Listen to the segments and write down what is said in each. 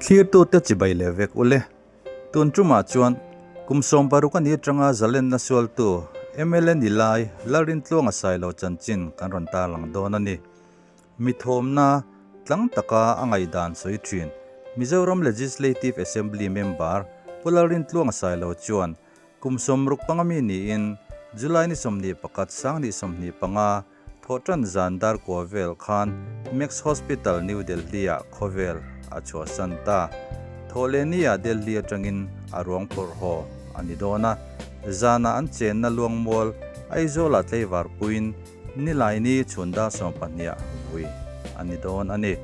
Thlirtute chibai leh vek ule. Tun tumah chuan kum 16 a ni atanga zalenna sualtu mla ni lai Lalrintluanga Sailo chanchin kan rawn tarlang dawn a ni. Mi thawmna tlang taka a ngaihdan sawi thin Mizoram Legislative Assembly member Pu Lalrintluanga Sailo chuan Kum 65 mi niin July ni 21 sang 25 thawhtan zan dar kua vel khan Max Hospital New Delhi-ah khawvel a chhuahsan ta. Thawhlehni-ah Delhi atangin a ruang phawrh haw a ni dawn a, zanah an chenna Luangmual Aizawl-ah tleivar puiin Nilaini chhun dar 12-ah vui a ni dawn a ni.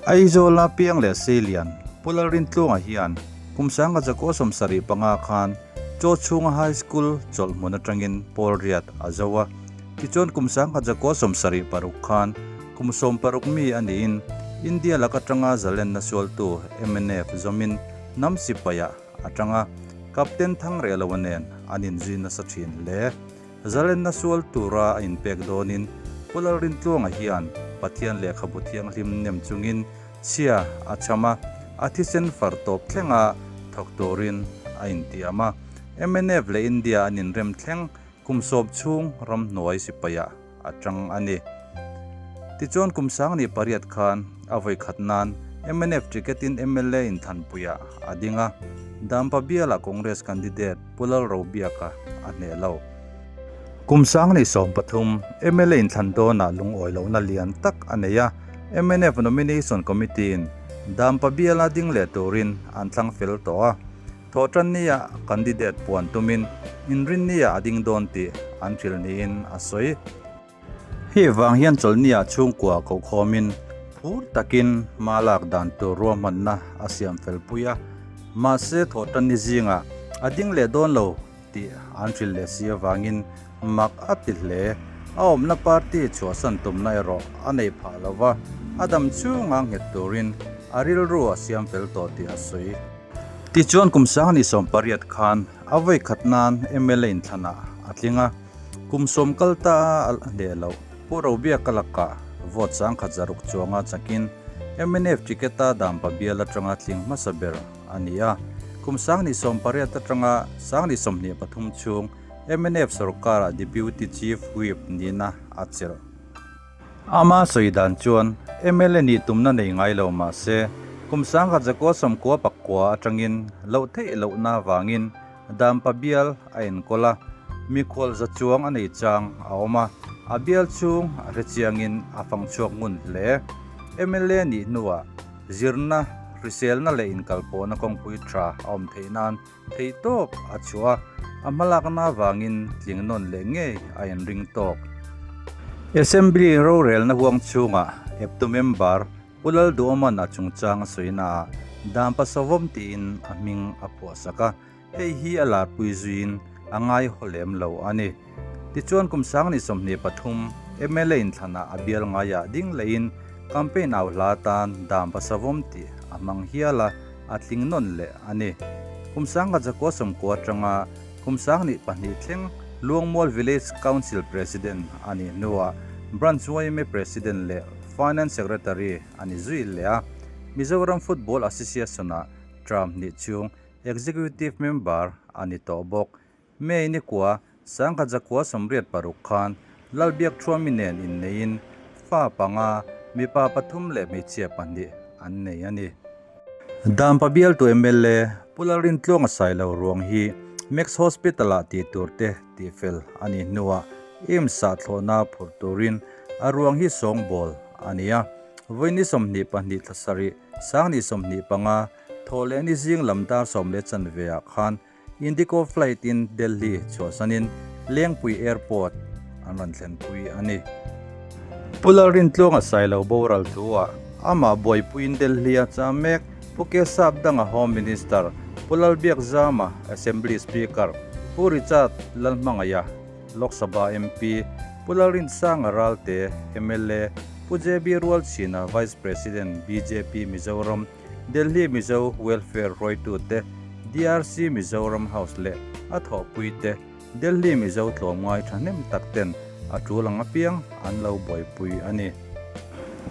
Aizawla piang leh Seilian Pu Lalrintluanga hian kum 1975 khan Chaw chhunga High School chawlh hmun atangin pawl riat a zo a. Tichuan kum 1976 khan kum 16 mi a niin India lak atanga zalenna sualtu mnf zawmin hnam sipaiah a tang a, Captain Thangrehloa nen an inzui nasa thin hle. Zalenna sual tura a inpek dawnin Pu Lalrintluanga hian Pathian lehkhabu thianghlim nem chungin chhia a cham a, a thisen far tawp thlenga thawk turin a intiam a. Mnf leh India an inrem thleng kum sawp chhung ramhnuai sipaiah a tang a ni. Tichuan kum 2008 khan a vawi khat nan mnf ticket-in mla inthanpuiah a ding a, Dampa bialah Congress candidate Pu Lalrobiaka a hneh lo. Kum 2013 mla inthlan dawnah lungawi lohna lian tak a nei a, mnf Nomination Committee-in Dampa biala ding leh turin an thlang fel tawh a. Thawhtannia candidate puan tumin Inrinnia a ding dawn tih an hrilh niin a sawi. Hei vang hian chawlhnia chhungkua kohkhawmin phur takin hma lak dan tur ruahmanna a siam fel pui a, mahse thawhtanni zingah a ding leh dawn lo tih an hrilh leh si avangin mak a ti hle. A awmna party chhuahsan tumna erawh a nei phah lo va, a dam chhunga nghet turin a rilru a siam fel tawh tih a sawi. Tichuan kum 2018 khan a vawi khat nan mla inthlanah a tling a. Kum sawm kal ta a hneh loh Pu Robiaka lakah vote 1600 chuanga chakin mnf ticket-a Dampa bial atanga tling hmasa ber a ni a. Kum 2018 atanga 2023 chhung mnf sorkara Deputy Chief Whip nihna a chelh. Ama sawi dan chuan mla nih tumna nei ngai lo mah se kum 1999 atangin loh theih lohna avangin Dampa bial a enkawl a, mikhual za chuang a nei chang a awm a, a bial chhung a hre chiangin a fang chhuak ngun hle. Mla nih hnuah zirna, hriselna leh inkalpawhna kawngpui tha a awm theih nan theihtawp a chhuah a, a hmalakna avangin tling nawn leh ngei a inring tawk. Assembly rorelna huang chhungah eptu member Pu Lalduhawman a chungchang a sawi naah Dampa Savawm tiin a hming a phuahsak a, hei hi a larpui zuiin a ngai haw lem lo a ni. Tichuan kum 2023 mla inthlanah a bial ngaiah ding lehin campaign au hla atan Dampa Savawm tih a hmang hial a, a tling nawn leh a ni. Kum 1990 atanga kum 2002 thleng Luangmual Village Council President a nih hnuah Branch yma President leh Finance Secretary a ni zui leh a, Mizoram Football Association-ah term hnih chhung Executive Member a ni tawh bawk. May ni kua 1986 khan Lalbiak Thuami nen inneiin fa panga, mipa pathum leh hmeichhia pahnih an nei a ni. Dampa bialtu mla Pu Lalrintluanga Sailo ruang hi Max Hospital-ah tih tur te tihfel a nih hnuah AIIMS-ah thlawhna phurh turin A ruang hi sawngbawl a ni a, vawi ni 22 thla sarih, sang ni 25, thawh leh ni zing lam dar sawm leh chanve ah khan Indigo flight in Delhi chhuahsanin Lengpui Airport an rawn thlenpui a ni. Pu Lalrintluanga Sailo boral thu-ah amah buaipuiin Delhi a cham mek Pu Kesap Danga Home Minister, Pu Lalbiakzama Assembly Speaker, Pu Richard Lalhmangaia, Lok Sabha MP, Pu Lalrinsanga Ralte, mla, Pu JB Rualchhina, Vice President, bjp Mizoram, Delhi Mizo Welfare hruaitute, DRC Mizoram House leh a thawhpuite, Delhi Mizo tlawmngai thahnem tak ten a tul ang apiang an lo buaipui a ni.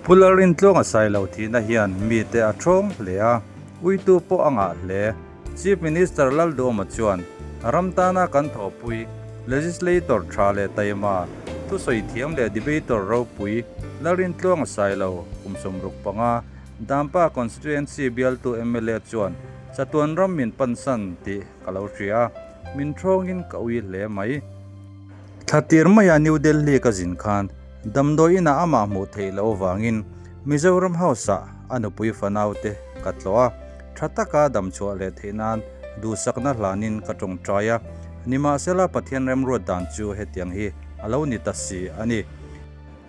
Pu Lalrintluanga Sailo thihna hian mite a thawng hle a, uitu pawh a ngah hle. Chief Minister Lalduhoma chuan ram tana kan thawhpui Legislator tha leh taima, thusawi thiam leh debater ropui Lalrintluanga Sailo kum 65, Dampa Constituency bialtu mla chuan chatuan ram min pansan tih ka lo hria a, min thawngin ka ui hle mai. Thla tir maia New Delhi ka zin khan damdawi inah amah hmuh theih loh avangin Mizoram House-ah a nupui fanaute ka tlawh a, tha taka damchhuah leh theih nan duhsakna hlanin ka tawngtai a, nimahsela Pathian remruat dan chu hetiang hi a lo ni ta si a ni.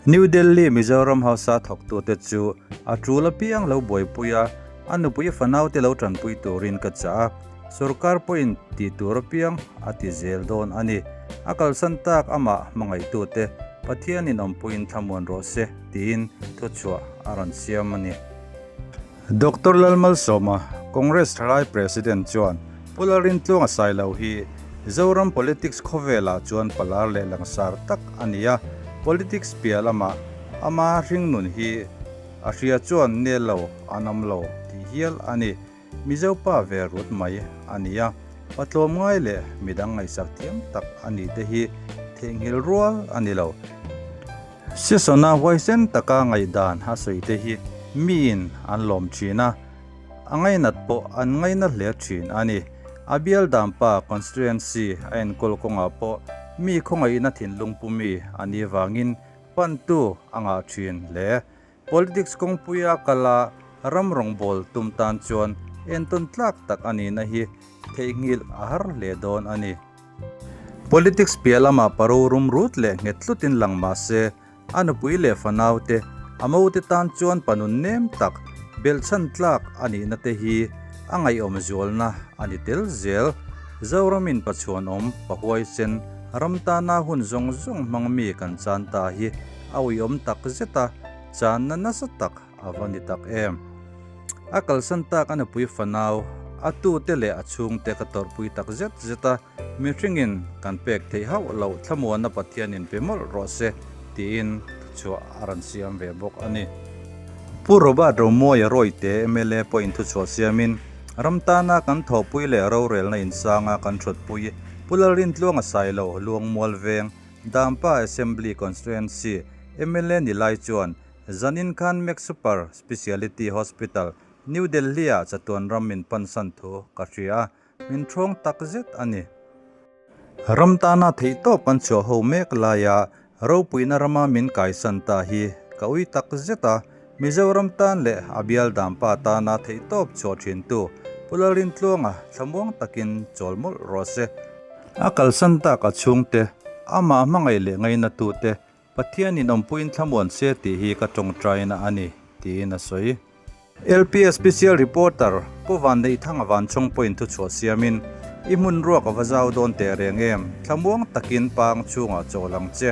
New Delhi Mizoram House-a thawktute chu a tul apiang lo buaipui a, a nupui fanaute lo tanpui turin ka chah a, sorkar pawhin tih tur apiang a ti zel dawn a ni. A kalsan tak amah hmangaihtute Pathianin awmpuiin thlamuan rawh se tiin thuchhuah a rawn siam a ni. Doctor Lalmalsawma, Congress Thalai President chuan Pu Lalrintluanga Sailo hi Zoram politics khawvelah chuan palar leh langsar tak a ni a, politics piah lamah ama hringnun hi a hria chuan nel lo an awm lo tih hial a ni. Mizo pa ve rut mai a ni a, patlawm ngai leh midang ngaihsak thiam tak a ni te hi theihnghilh rual a ni lo. Sesona huaisen taka ngaihdan a sawi te hi miin an lawm thin a, a ngainat pawh an ngaina hle thin a ni. A bial dampa constituency a enkawl kawngah pawh mi khawngaihna thinlung pu mi a nih vangin pantu a ngah thin hle. Politics kawngpuia kal a ram rawngbâwl tum tan chuan entawn tlak tak a nihna hi theihnghilh a har hle dawn a ni. Politics piah lamah paro rum rut leh nghet tlutin lang mah se, a nupui leh fanaute, a mote tan chuan panun nem tak, belhchhan tlak a nihna te hi a ngaihawm zualna a ni tel zel. Zoramin Pachuanawm, Pahuaisen, ram tana hun zawng zawng hmang mi kan chan ta hi a uiawm tak zet a, channa nasa tak a va ni tak em. A kalsan tak a nupui fanau, a tute leh a chhungte ka tawrhpui tak zet zet a, mihringin kan pek theih hauh loh thlamuanna Pathianin pe mawlh rawh se tiin thuchhuah a rawn siam ve bawk a ni. Pu Robert Romawia Rawite mla pawhin thuchhuah siamin, ram tana kan thawhpui leh rorelna insanga kan thutpui Pu Lalrintluanga Sailo Luangmual Veng, Dampa Assembly Constituency mla ni lai chuan zanin khan Max Super Speciality Hospital, New Delhi-ah chatuan ram min pansan thu ka hria a, min thawng tak zet a ni. Ram tana theihtawp kan chhuah ho mek laia ropuina rama min kaisan ta hi ka ui tak zet a, Mizoram tan leh a bial Dampa tana theihtawp chhuah thintu Pu Lalrintluanga thlamuang takin chawl mawlh rawh se. A kalsan tak a chhungte, amah hmangaih leh ngainatute Pathianin awmpuiin thlamuan se tih hi ka tawngtaina a ni, tiin a sawi. LPS Special Reporter Pu Vanneihthanga Vanchawng pawhin thuchhuah siamin, I hmun ruak a va zau dawn teh reng em? Thlamuang takin pang chhungah chawl ang che.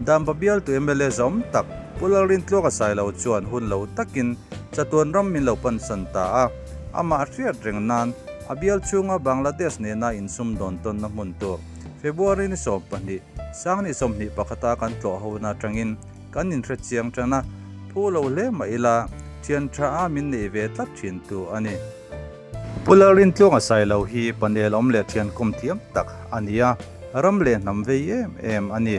Dampa bialtu mla zawm tak Pu Lalrintluaka Sailo chuan hun lo takin chatuan ram min lo pansan ta a, amah hriat reng nan a bial chhunga Bangladesh nena insumdawn tawnna hmun tur February ni 12, Sangni 21 a kan tlawh hona atangin kan inhre chiang tan a, phu lo hle mah ila thian tha a min neih ve tlat thin tu a ni. Pu Lalrintluanga Sailo hi panel awm leh thian kawm thiam tak a ni a, ram leh hnam vei em em a ni.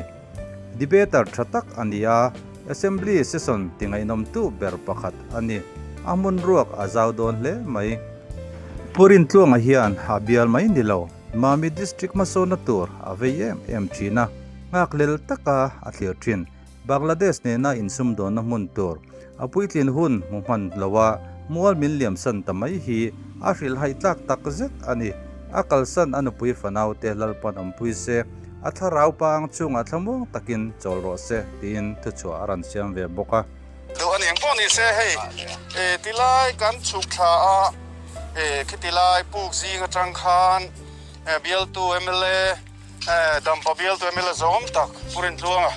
Debater tha tak a ni a, Assembly session ti ngaihnawmtu ber pakhat a ni. A hmun ruak a zau dawn hle mai. Pu Rintluanga hian a bial mai ni lo. Mami District hmasawnna tur a vei em em thin a, nghakhlel taka a thlir thin. Bangladesh nena insumdawnna hmun tur a puitlin hun hmu hman lo a, mual min liamsan ta mai hi a hrilhhaih tlak tak zet a ni. A kalsan a nupui fanaute Lalpan awmpui se, a thlarau pa ang chungah thlamuang takin chawl rawh se tiin thuchhuah a rawn siam ve bawk a. Duh a ni ang pawh ni se hei tilai kan chhuk thla a khiti lai puk zing atang khan bialtu mla dampa bialtu mla zawm tak Pu Rintluanga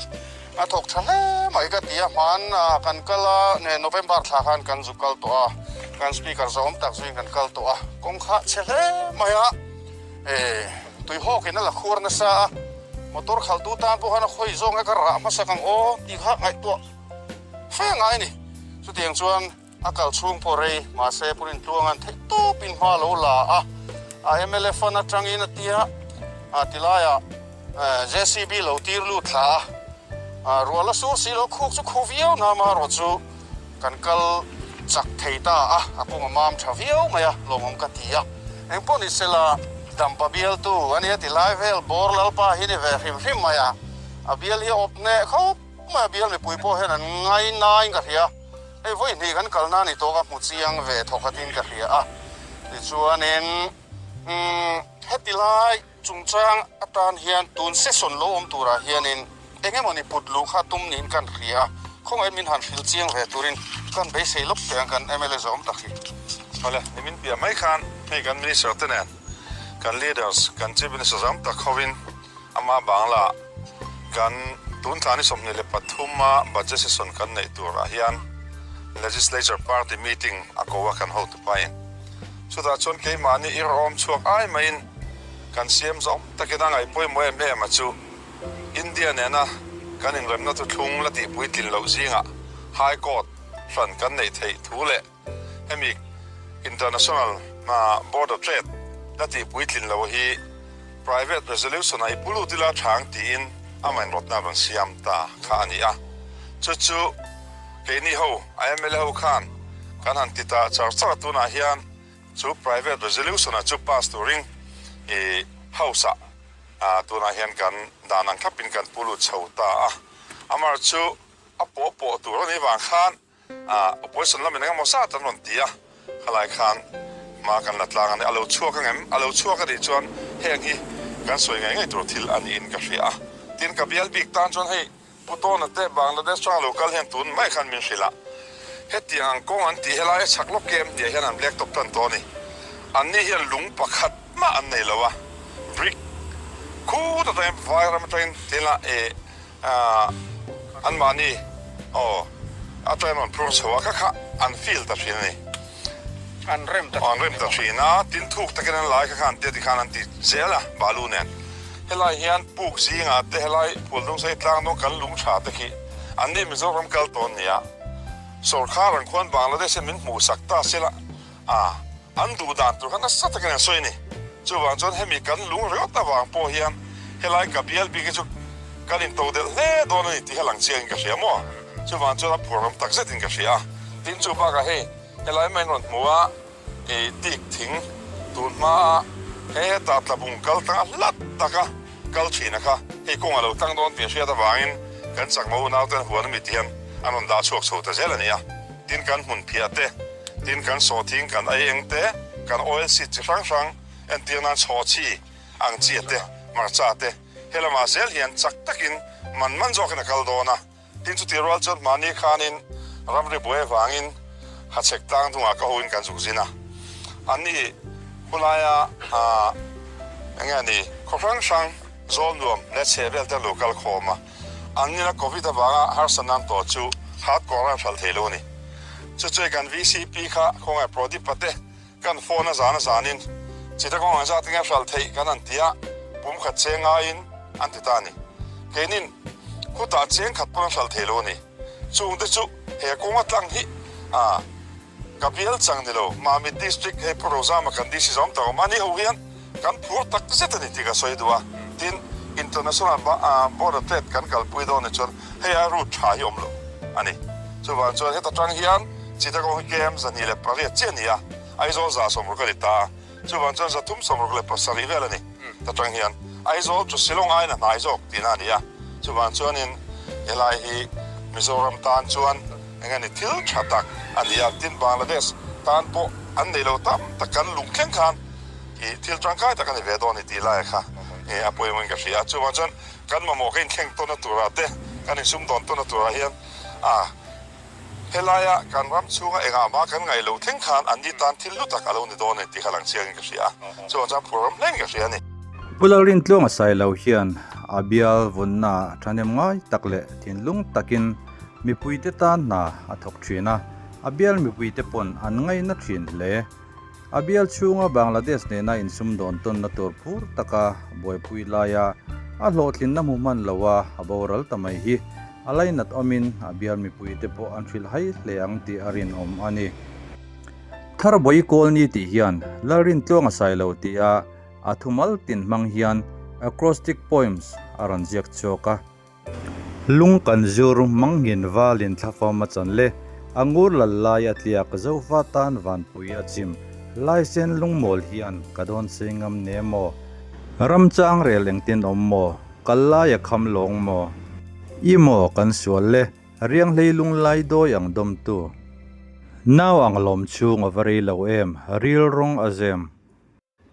a thawk tha hle mai ka ti a hman kan kal a November thla khan kan zu kal tawh a kan speaker zawm tak zuiin kan kal tawh a kawng kha chhe hle mai a tuihawk in a la khuar nasa a motor khalh tu tan pawh khan a khawi zawng e ka rah hmasak ang aw tih kha ngaihtuah. Fe ngai a ni. Chutiang chuan a kal chhung pawh rei mahse Pu Rintluanga'n theihtawpin hma lo la a, a mla fund atangin a tia a tilaiah JCB lo tir lut thla a, ruah la sur si lo khuk chu khu viau na amaherawh chu kan kal chak thei ta a, a kawng a mam tha viau mai a, lawmawm ka ti a. Engpawh ni sela Dampa bialtu a nia tilai vel bawr lalpa hi ni ve hrim hrim mai a, a bial hi a awp hneh khawp mai a, bial mipui pawh hian an ngainain ka hria. Hei vawi hnih kan kalna a ni tawh ka hmu chiang ve thawkhatin ka hria a, tichuanin umm heti lai chungchang atan hian tun session lo awm turah hianin eng emawni put luh kha tum niin kan hria a, khawngaih min han hrilh chiang ve turin kan beisei lawk teh ang kan mla zawm tak hi. Awle, nimin piah mai khan hei kan Minister te nen kan leaders kan Chief Minister zawm tak hovin ama Bangla Kan tun thla ni 23 a budget session kan neih turah hian Legislature Party meeting a ko a kan hotu pain. Chutah chuan keimahni irawm chhuak ai maiin kan siam zawm takin a ngaih pawimawh em em a chu India nena kan inremna thuthlung la tihpuitlin loh zingah High Court hran kan neih theih thu leh Hemi international border trade la tih puitlin lo hi private resolution ah i pu lut ila thang tiin a mainrawtna rawn siam ta kha a ni a. Chu chu keini ho a mla ho khan kan han ti ta char char a, tunah hian chu private resolution ah chu pass turin i house ah tunah hian kan dan ang thlapin kan pu lut chho ta a. Amar chu a pawh pawh tur a nih vang khan Opposition lamin engemaw zat an rawn ti a, khalai khan hma kan la tlang a ni. A lo chhuak ang em? A lo chhuak a nih chuan heng hi kan sawi ngei ngei tur thil a niin ka hria a. Tin, ka bial bik tan chuan hei Pu Tawna te Bangladesh atanga lo kal hian tun mai khan min hrilh a, hetiang ang kawng an tih helai a chhak lawk kem tih ah hian an black top tan tawh a ni. Anni hian lung pakhat mah an nei lo a, brick khut atangin vai ram atangin tin a eh Anmahni aw a time an phur chho a, kha kha an feel ta thin a ni. An rem ta An rem ta thin a, tin thuk takin an lai kha kha an tia tikhan an ti zel a, balu nen. Helai hian puk zingah te helai Phuldungsei tlang dawng kan lung tha te khi anni Mizoram kal tawn nia. Sawrkhar ang khuan Bangladesh in min hmuhsak ta sela a. An duh dan tur kha nasa takin an sawi a ni. Chuvang chuan hemi kan lung ringawt avang pawh hian helai ka bial bik hi chu kan into delh hle dawn a ni tih kha lang chiangin ka hria maw? Chuvang chuan a phur awm tak zetin ka hria a. Tin chu bakah hei helai mai an rawn hmu a, ei tik thing tun hmaa he hetah tlabung kal tang a hlat taka kal thin a kha hei kawng a lo tlang dawn tih a hriat avangin kan chakma unauten huan ami tih hian an rawn dah chhuak chho ta zel a ni a. Tin kan hmun phiah te. Tin, kan sawhthing, kan ei eng te, kan oil seed chi hrang hrang, entir nan chhaw chi ang chi te, hmarcha te, he lamah zel hian chak takin man man zawkin a kal dawn a. Tin, chuti rual chuan mahni khanin ramri buai avangin hachhek tlang dungah ka hoin kan zuk zin a. Anni khulaia eng nge ni, khaw hrang hrang zawl nuam leh chheh vel te an lo kal khawm a. An nila Covid avanga harsatna an tawh chu hardcore an hralh thei lo a ni. Chu chuai kan VCP kha khawngaih Prodip pate kan phone a zan a zanin Chittagong ang zat enge hralh theih kan han ti a, pum khat cheng ngaiin an ti ta a ni. Keinin khutah cheng khat pawn an hralh thei lo a ni. Chungte chu he kawnga tlang hi a. Ka bial chang ni lo, Mamit District hei Pu Rozama kan DC zawm tak awm a ni ho hian kan phur tak zet a ni tih ka sawi duh a, tin International Border Trade kan kalpui dawn ni chuan hei a route tha hi awm lo a ni. Chuvang chuan heta tang hian Chittagong hi KM 208 chiah a ni a, Aizawl 160 a ni ta a, chuvang chuan 367 vel a ni ta tang hian Aizawl chu Shillong aiin a hnai zawk tihna a ni a, chuvang chuanin helai hi Mizoram tan chuan Eng a ni thil tha tak a ni a, tin Bangladesh tan pawh an nei lo tam tak kan lung thleng khan i thil tangkai tak a ni ve dawn ni tih laia kha i a pawimawhin ka hria a, chuvang chuan kan mamawh ka inthleng tawnna turah te kan insumdawn tawnna turah hian a helaia kan ram chhunga engah mah kan ngaih lo thleng khan an ni tan thil hlu tak a lo ni dawn a ni tih kha lang chiangin ka hria a, chuvang chuan phur ram hlein ka hria a ni. Pu Lalrintluanga Sailo hian a bial vawnna thahnem ngai tak leh thinlung takin Mipuite tan hna a thawk thin a, a bial mipuite pawn an ngaina thin hle. A bial chhunga Bangladesh nena insumdawn tawnna tur phur taka buaipui laia a hlawhtlinna hmu hman loa a boral ta mai hi. A lainat awmin a bial mipuite pawh an hrilh hai hle ang tih a rinawm a ni. Tharbawi Kawlni tih hian Lalrintluanga Sailo tia a thumal tin hmang hian acrostic poems a rawn ziak chhuak a. Lung kan zur mangin valin thlafam a chan le, a ngur lal lai a tliak zofa tan vanpui a chim, laisen lungmawl hian ka dawn sei ngam ne maw? Ram chang rel engtin awm maw? Kal lai a kham lawng maw? I maw kan sual le, rianghlei lunglai dawi ang dawmtu. Nau ang lawm chhung a va rei lo em, ril rawng a zem.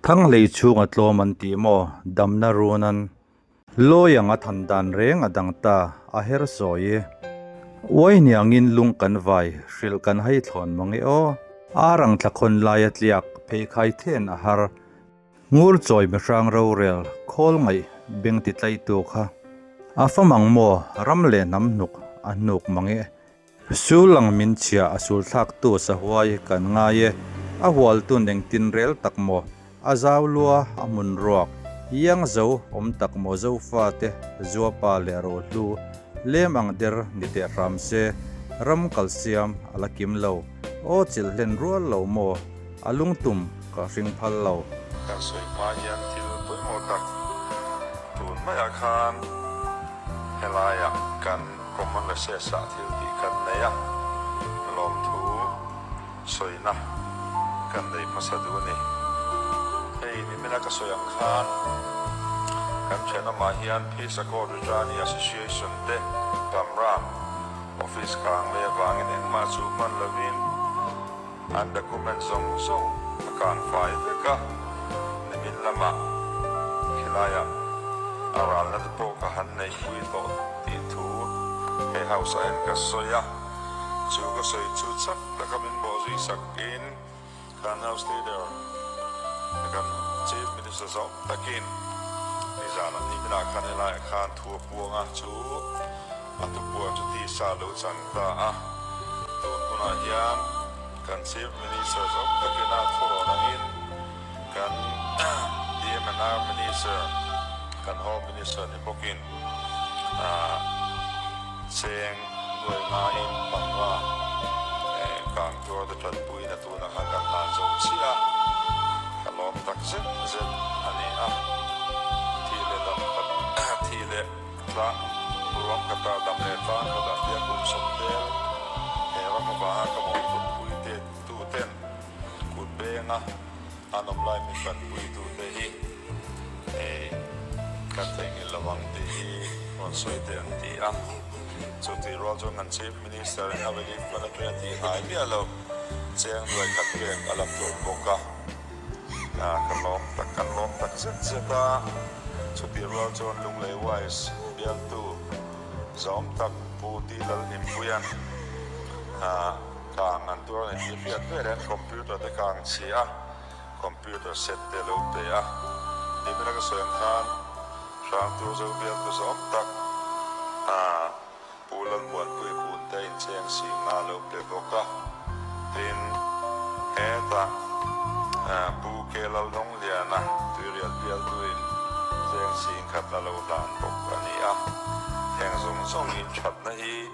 Thanghlei chhung a tlawm an tih maw, damna run an. Lawi ang a than dan reng a dang ta, a her sawi e. Uai hniangin lung kan vai, hrilh kan hai thlawn mang e aw. Ar ang thla khawn lai a tliak, pheikhai then a har. Ngur chawi mihrang rorel, khawl ngaih beng ti tlaitu kha. A fam ang maw, ram leh hnam hnuk a hnuk mang e. Sul ang min chhia a sul thlaktu sahuai kan ngai e, a hualtun engtin rel tak maw, a zau lua a hmun ruak, iang zo awm tak maw Zofate zuapa leh rohlu lem ang der ni teh hram se, ram kalsiam a la kim lo, aw chilh hlen rual lo maw, a lungtum ka hring phal lo. Kan sawi hma hian thil pawimawh tak tun maiah khan helaiah kan. Common recess ah thil tih kan nei a, lawmthu sawina kan nei hmasa duh a ni. Hei nimina ka sawi ang khan kan thenawmah hian Peace Accord Returning Association te Pamram office kang leh avangin engmah chu hman lovin an document zawng zawng a kang fai vek a, nimin lamah khilaiah a ralna te pawh ka han neihpui tawh tih thu he house ah hian ka sawi a, chu ka sawi chu chak taka min bawhzui sakin kan house leader kan chief minister zawng takin nizanah niminah khan helaiah khan thu a puang a, chu A tupuan chu tisa lo chang ta a, tun hunah hian kan Chief Minister zawk takin a thurawn angin kan DMNR Minister, kan Home Minister ni bawkin cheng nuai ngaiin panga kang tuar te tanpuiin a tunah khan kan hlan zo chiah a, ka lawm tak zet zet a ni a, thi leh dam khat thi leh. Tlang ruang kata dam leh tlang khat ah tia kum sawm tel he ram avanga ka mawhphurhpui te tu ten kut benga an awm lai min tanpui tu te hi hei kan theihnghilh lo ang tih hi rawn sawi te an ti a. Chutih rual chuan kan Chief Minister in a relief fund atanga tih ngai miah lo cheng nuai khat pek a la tlawm bawk a. Ka lawm tak, kan lawm tak zet zet a, chutih rual chuan Lunglei Wise bialtu zawm tak Pu Ti Lalhimpuia'n kang an tuar a ni tih hriat vel hian computer te kang chhi a, computer set te lo pe a, nimina ka sawi ang khan Hrangturzo bialtu zawm tak Pu Lalmuanpui hun te incheng sing nga lo pe bawk a, tin, hetah Pu K Laldawngliana tuirial bialtuin cheng sing khat a lo hlan bawk a ni a. Heng zawng zawng inthatna hi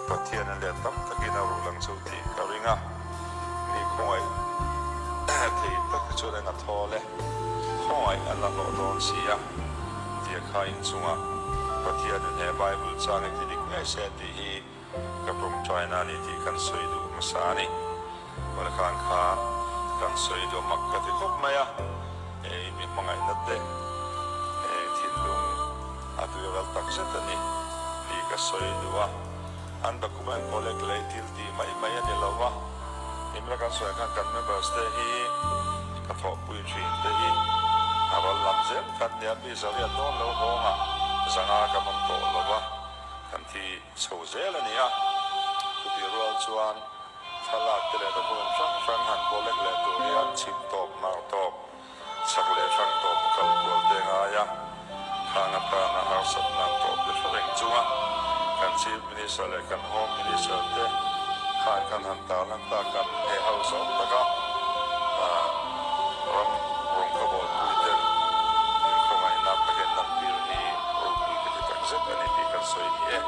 Pathian a let tam takin a ruh lang chu tih ka ring a, mi khawngaih thei tak hi chuan eng a thawl e, khawngaih an la hlawh dawn si a. Tia kha inchungah Pathianin he Bible chang i ti dik ngei se tih hi ka tawngtaina a ni tih kan sawi duh hmasa a ni. Malkhan kha kan sawi duh mak ka ti khawp mai a, hei mi hmangaihna te hei thinlung a tuiral tak zet a ni tih ka sawi duh a. An document collect leh thil tih mai mai a ni lo va, Imla kan sawi khan kan members te hi ka thawhpui thin te hi a ral lam zel kan nia, mi zariat dawn lo hawngah zanga kan awm tawh lo va, kan thi chho zel a ni a. Chutih rual chuan thlalak te leh document hrang hrang han collect leh tur hian chhim tawp hnar tawp. Chak leh hrang tawp a kal kual te ngai a, khang atana harsatna an tawp te hre reng chunga kan Chief Minister leh kan Home Minister te khan kan han tarlan ta kan he ho zawk tak a, ram rawng ka bawlpui ten min khawngaihna takin lantir hi ropui ka ti takzet a ni tih kan sawi ni e.